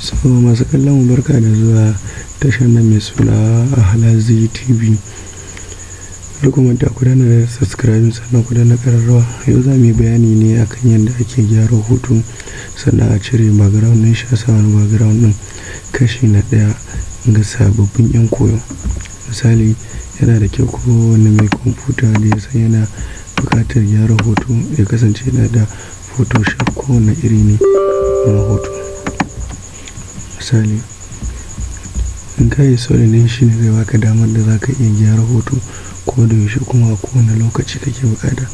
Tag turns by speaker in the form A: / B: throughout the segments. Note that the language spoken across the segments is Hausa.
A: So masu kallon mu, barka da zuwa tashar nan mai suna Ahlazi TV. Kar ku manta ku danna subscribe, sannan ku danna ƙararrawa. Yau za mu yi bayani ne akan yadda ake gyara hoto, sannan a cire background ɗin shi, a sa wani background ɗin, kashi na ɗaya ga sababbin 'yan koyo. Misali, yana da kyau kowane mai kwamfuta da ya san yana buƙatar gyara hoto ya kasance yana da Photoshop, kowane iri ne na hoto. Misali, in ka yi installing ɗin shi ne zai baka damar da za ka iya gyara hoto ko da yaushe, kuma a kowane lokaci kake buƙata.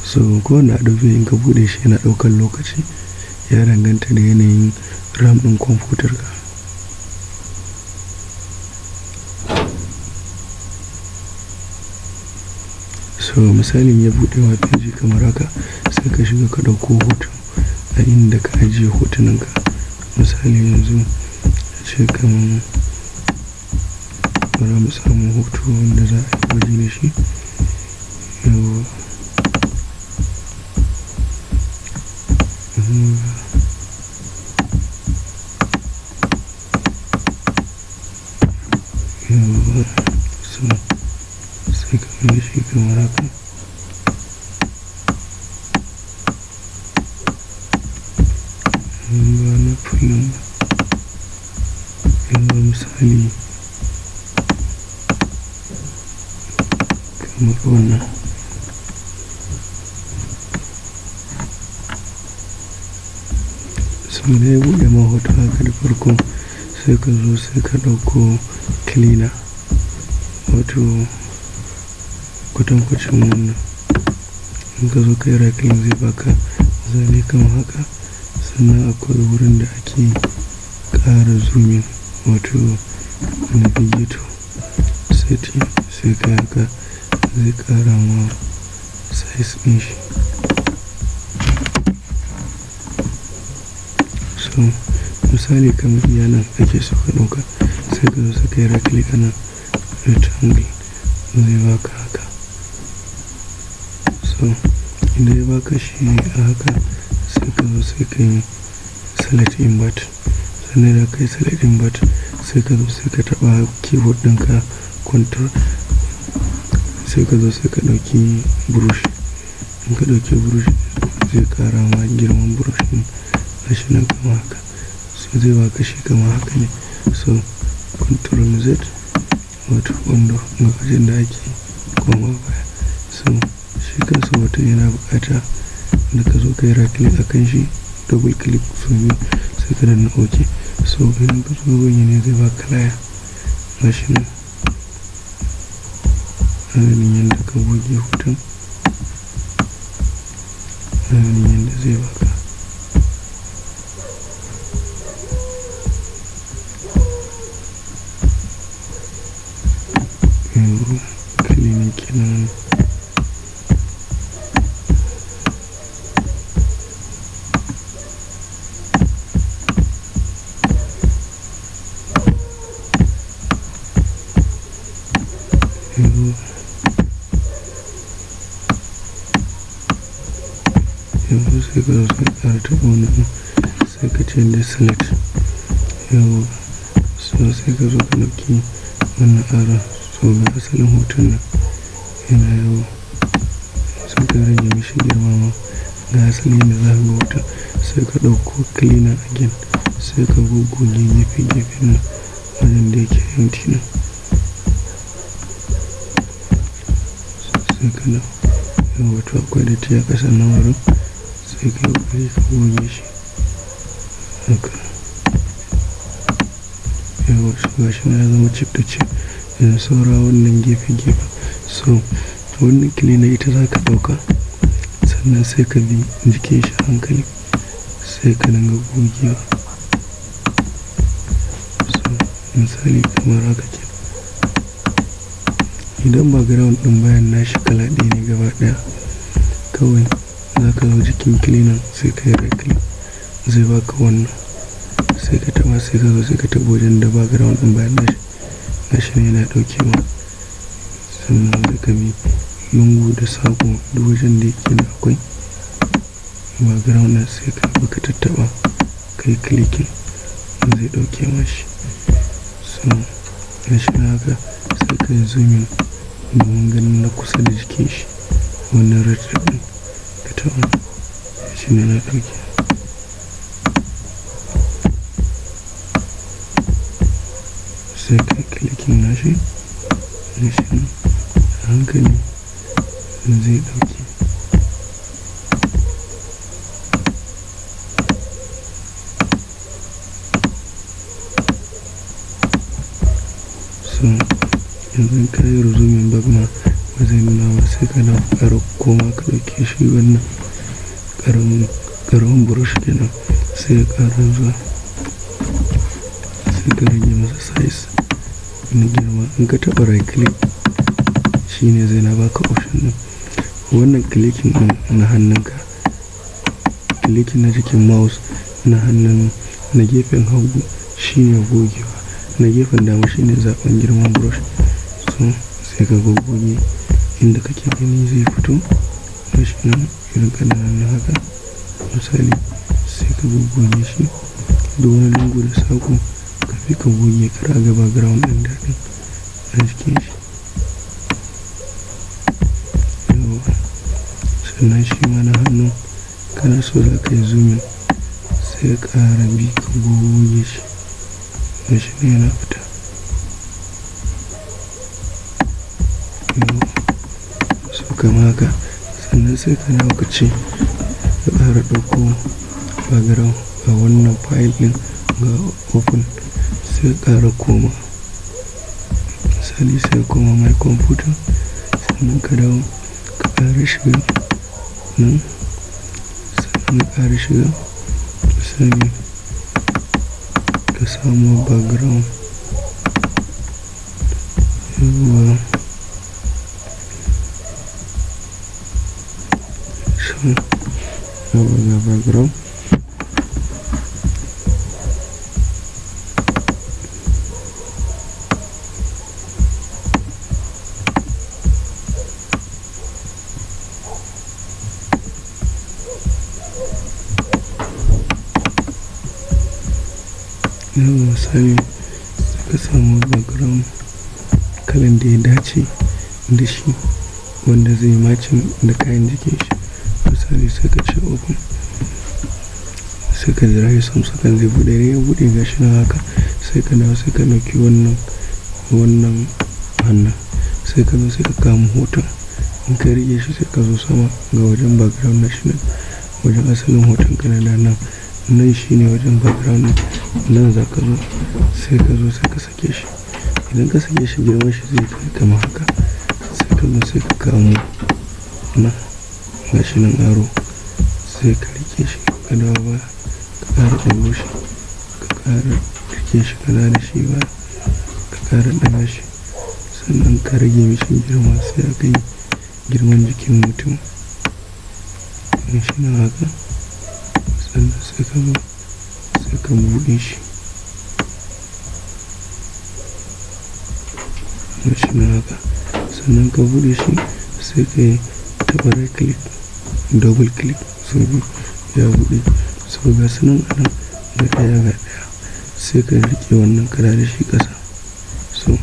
A: So kowane Adobe in ka buɗe shi yana ɗaukar lokaci, ya danganta da yanayin RAM ɗin kwamfutar ka. So misalin ya buɗe ma feji kamar haka, sai ka shiga ka ɗauko hoto a inda ka ajiye hotunan ka. Misali, yanzu ace kaman bara mu samu hoto wanda za a yi gwaji da shi. Yauwa. Yauwa. So sai ka mai da shi kamar haka. Ba na full. Yauwa, misali kamar wannan. So idan ya buɗe ma hoto haka, da farko sai ka zo sai ka ɗauko cleaner, wato kwatankwacin wannan. In ka zo ka yi right click, zai baka zane kamar haka. Sannan akwai wurin da ake ƙara zooming, wato navigator setting, sai ka yi haka, zai ƙara ma size ɗin shi. So misali kamar iya nan kake so ka ɗauka, sai ka zo sai ka yi right click a nan, rectangle, zai baka haka. So idan ya baka shi a haka, sai ka zo sai ka yi select invert. Sannan idan ka yi select invert, sai ka zo sai ka taɓa keyboard ɗinka control, sai ka zo sai ka ɗauki brush. In ka ɗauki brush, zai ƙara ma girman brush ɗin, gashi nan kamar haka. So zai baka shi kamar haka ne. So control Z, wato undo, ga wajen da ake koma baya. So shi kansa hoton yana buƙata da ka zo ka yi right click a kan shi, double click sau biyu, sai ka danna OK. So idan ka zo goge ne, zai baka laya, gashi nan. Adadin yadda ka goge hoton, adadin yadda zai baka. Yauwa, cleaning kenan. Yauwa. Yauwa, sai ka zo sai ka ƙara taɓa wannan, sai ka ce deselect. Yauwa. So sai ka zo ka ɗauki wannan arrow. So ga asalin hoton nan yana yawo. Sai ka rage mishi girma ma, ga asalin yadda za ka ga hoton. Sai ka ɗauko cleaner again, sai ka goggoge gefe gefen nan wajen da yake empty nan. Sai ka dawo. Yauwa, to akwai datti a ƙasan nan wurin, sai ka yi ƙoƙari ka goge shi. Haka. Yauwa, so gashi nan ya zama cif da cif. Yanzu saura wannan gefe gefen. So wannan cleaner ita za ka ɗauka, sannan sai ka bi jikin shi a hankali, sai ka dinga gogewa. So misali kamar haka kenan. Idan background ɗin bayan nashi kala ɗaya ne gaba ɗaya, kawai za ka zo jikin cleaner sai ka yi right click, zai baka wannan. Sai ka taɓa, sai ka zo sai ka taɓa wajen da background ɗin bayan nashi. Gashi nan yana ɗauke ma. Sannan sai ka bi lungu da saƙo, duk wajen da yake da akwai. Background ɗin sai ka bi ka tattaɓa, ka yi clicking, zai ɗauke ma shi. So gashi nan haka, sai ka yi zooming domin ganin na kusa da jikin shi. Wannan red ɗin ka taɓa, shi ne na ɗauke. Sai ka yi clicking nashi, gashi nan a hankali zai ɗauke. So yanzu in ka yi zooming back ma ba zai nuna ba, sai ka dawo ƙara koma ka ɗauke shi wannan ƙaramin, ƙaramin brush kenan, sai ya ƙara zuwa. Sai ka rage masa size na girma. In ka taɓa right click shine zai na baka option ɗin. Wannan clicking ɗin na hannunka, clicking na jikin mouse na hannun na gefen hagu shine gogewa, na gefen dama shine zaɓen girman brush. So sai ka goggoge inda kake gani zai fito. Gashi nan irin ƙananan haka misali, sai ka goggoge shi duk wani lungu da saƙo ka bi ka goge kar a ga background ɗin daɗin a jikin shi. Yauwa. Sannan shi ma na hannu kana so za ka yi zooming, sai ka ƙara bi ka goge shi. Gashi nan yana fita. Yauwa. So kamar haka. Sannan sai ka dawo ka ce ka ƙara ɗauko background a wannan file ɗin, ga open, sai ka ƙara koma. Misali sai ka koma my computer, sannan ka dawo ka ƙara shiga nan, sannan ka ƙara shiga, misali ka samu background. Yauwa. So yauwa, ga background. Yauwa, misali sai ka samu background kalan da ya dace da shi wanda zai matching da kayan jikin shi. Misali sai ka ce open, sai ka jira shi some second zai buɗe. Idan ya buɗe, gashi nan haka, sai ka dawo sai ka ɗauki wannan hannun, sai ka zo sai ka kama hoton. In ka riƙe shi, sai ka zo sama ga wajen background nashi nan, wajen asalin hoton ka na da nan. Nan shine wajen background ɗin. Nan za ka zo, sai ka zo sai ka sake shi. Idan ka sake shi, girman shi zai kai kamar haka. Sai ka zo sai ka kamo nan, gashi nan arrow, sai ka riƙe shi ka dawo baya, ka ƙara ɗago shi, ka ƙara riƙe shi, ka dawo da shi baya, ka ƙara ɗaga shi. Sannan ka rage mishi girma sai aka yi girman jikin mutum. Gashi nan haka. Sannan sai ka zo sai ka buɗe shi. Gashi nan haka. Sannan ka buɗe shi, sai ka yi taɓa right click, double click sau biyu, ya buɗe. So ga su nan anan, ga ɗaya ga ɗaya, sai ka riƙe wannan ka dawo da shi ƙasa. So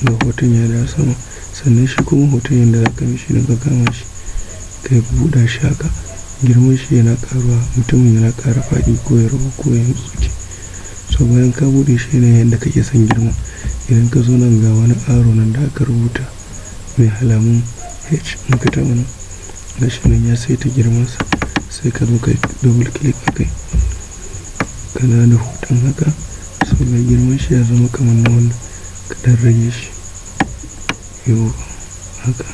A: ga hoton ya dawo sama. Sannan shi kuma hoton, yanda za ka mishi, idan ka kama shi ka buɗa shi haka, girman shi yana ƙaruwa, mutumin yana ƙara faɗi ko ya ragu ko ya tsuke. So bayan ka buɗe shi yanayin yanda kake son girma, idan ka zo nan ga wani arrow nan da aka rubuta mai alamun H, in ka taɓa nan, gashi nan ya saita girmansa. Sai ka zo ka yi double click a kai, ka dawo da hoton haka. So ga girman shi ya zama kamar na wannan, ka ɗan rage shi. Yauwa haka,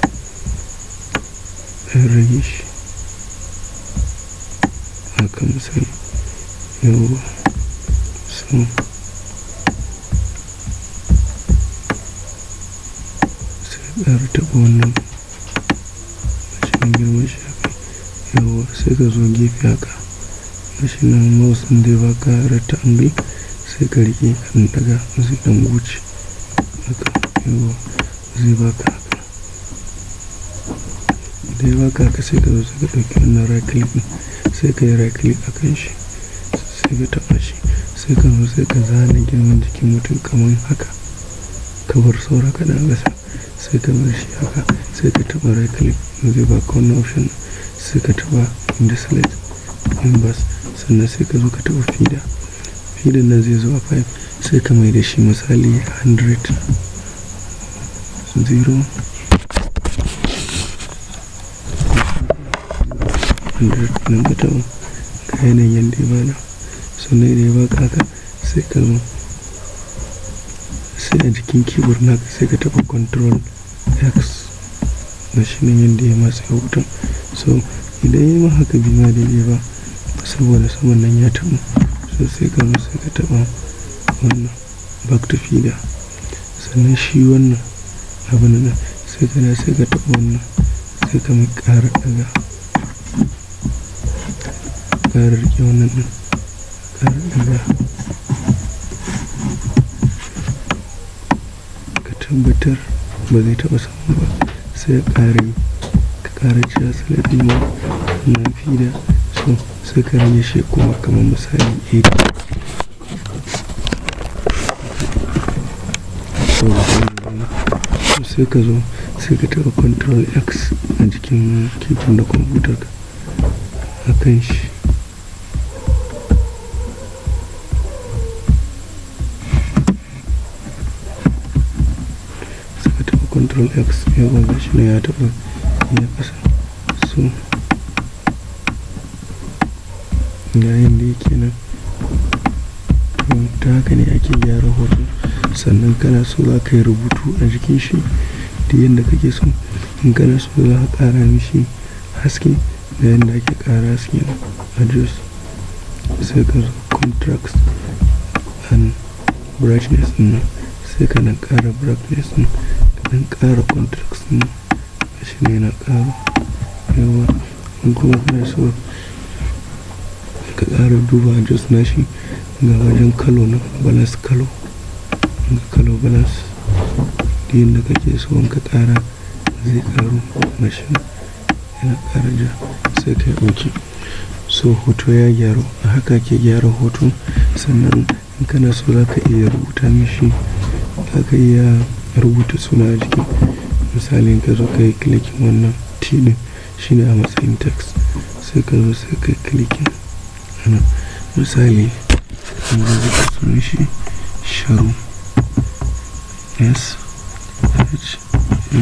A: ɗan rage shi haka misali. Yauwa. So sai ka ƙara taɓa wannan, gashi nan girman shi haka. Yauwa, sai ka zo gefe haka, gashi nan mouse ɗin zai baka rectangle, sai ka riƙe ka ɗan ɗaga, zai ɗan goce haka. Yauwa, zai baka haka. Idan ya baka haka, sai ka zo sai ka ɗauki wannan right click ɗin, sai Sai ka yi right click a kan shi, sai ka taɓa shi, sai ka zo sai ka zana girman jikin mutum kamar haka. Ka bar saura kaɗan a ƙasa, sai ka bar shi haka, sai ka taɓa right click, zai baka wannan option, sai ka taɓa inda select inverse, sannan sai ka zo ka taɓa feather. Feather nan zai zo a 5, sai ka mai da shi misali 100, 0, 100 nan ka taɓa, ga yanayin yanda ya bada. Sannan idan ya baka haka, sai ka zo sai a jikin keyboard naka sai ka taɓa Control X, ga shi nan yanda ya matse hoton. So idan ya ma haka bai ma daidai ba saboda saman nan ya taɓu, so sai ka zo sai ka taɓa wannan back to feather. Sannan shi wannan abun nan, sai ka dawo sai ka taɓa wannan, sai ka mai ƙara ɗaga, ƙara riƙe wannan ɗin, ƙara ɗaga. Ka tabbatar ba zai taɓa sama ba, sai ka ƙara yi, ka ƙara cewa select more sannan feather. So sai ka rage shi kuma kamar misali 80. So sai ka zo sai ka taɓa Control X a jikin keyboard na kwamfutar ka a kan shi. Sai ka taɓa Control X, yauwa gashi nan ya taɓa ya ƙasa. So ga yanda yake nan. To ta haka ne ake gyara hoto. Sannan kana so za ka yi rubutu a jikin shi duk yanda kake so. In kana so za ka ƙara mishi haske, ga yanda ake ƙara haske nan, adjust, sai ka zo contrast and brightness ɗin nan, sai ka ɗan ƙara brightness ɗin, ka ɗan ƙara contrast ɗin, gashi nan yana ƙara. Yauwa, in kuma kana so ka ƙara duba adjust nashi, ga wajen color nan, balance color, ga color balance, duk yanda kake so in ka ƙara zai ƙaru, gashi nan yana ƙara ja, sai ka yi okay. So hoto ya gyaru, a haka ake gyara hoto. Sannan in kana so za ka iya rubuta mishi, za ka iya rubuta suna a jiki. Misali in ka zo ka yi clicking wannan T ɗin shine a matsayin text, sai ka zo sai ka yi clicking anan. Misali in rubuta sunan shi Sharu, S H A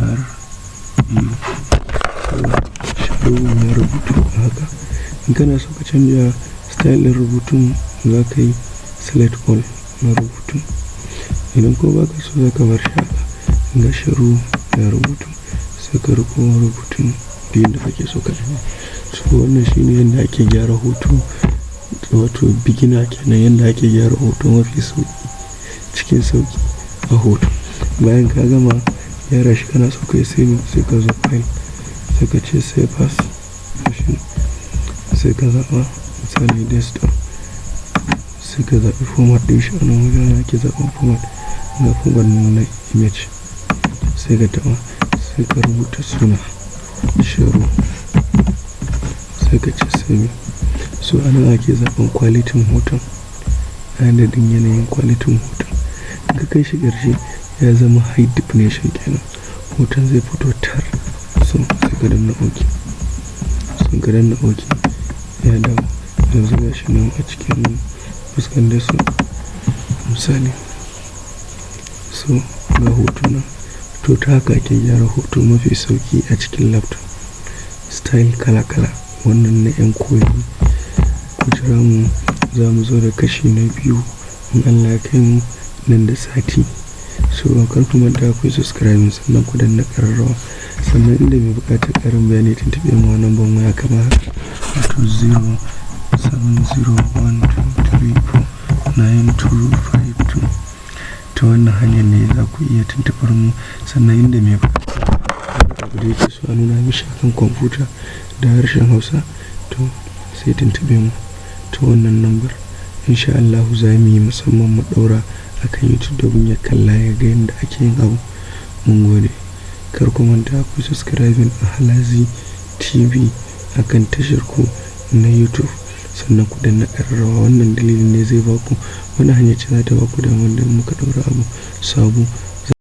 A: R U. Sharu ya rubutu a haka. In kana so ka canja style ɗin rubutun, za ka yi select all na rubutun. Idan kuma ba ka so, za ka bar shi haka. Ga Sharu ya rubutu, sai ka riƙo rubutun duk yanda kake so ka canja. So wannan shine yanda ake gyara hoto, wato beginner kenan, yanda ake gyara hoto mafi sauƙi cikin sauƙi a hoto. Bayan ka gama gyara shi, kana so ka yi saving, sai ka zo file, sai ka ce save as, sai ka zaɓa misali desktop, sai ka zaɓi format ɗin shi. A nan wajen ake zaɓan format, ga format na image, sai ka taɓa, sai ka rubuta suna Sharu, sai ka ce saving. So a nan ake zaɓan quality hoton, adadin yanayin quality hoton. In ka kai shi ƙarshe ya zama high definition kenan, hoton zai fito tar. So sai ka danna OK. So ka danna OK, ya dawo. Yanzu ga shi nan a cikin fuskan desktop misali. So ga hoto nan. To ta haka ake gyara hoto mafi sauƙi a cikin laptop. Style kala kala, wannan na 'yan koyo. Ku jira mu, za mu zo da kashi na biyu in Allah ya kai mu nan da sati. So kar ku manta ku yi subscribing sannan ku danna ƙararrawa. Sannan inda mai buƙatar ƙarin bayani, tuntuɓe mu a number waya kamar haka, wato 07012349252. Ta wannan hanyar ne za ku iya tuntuɓar mu. Sannan inda mai buƙatar abu da yake so a nuna mishi akan kwamfuta da harshen Hausa, to sai tuntuɓe mu ta wannan number. In sha Allahu za mu yi musamman mu ɗaura akan YouTube domin ya kalla ya ga yadda ake yin abu. Mun gode. Kar ku manta ku subscribing a Halazi TV akan tashar ku na YouTube, sannan ku danna ƙararrawa. Wannan dalilin ne zai baku, wannan hanyar ce za ta baku damar da muka ɗaura abu sabo.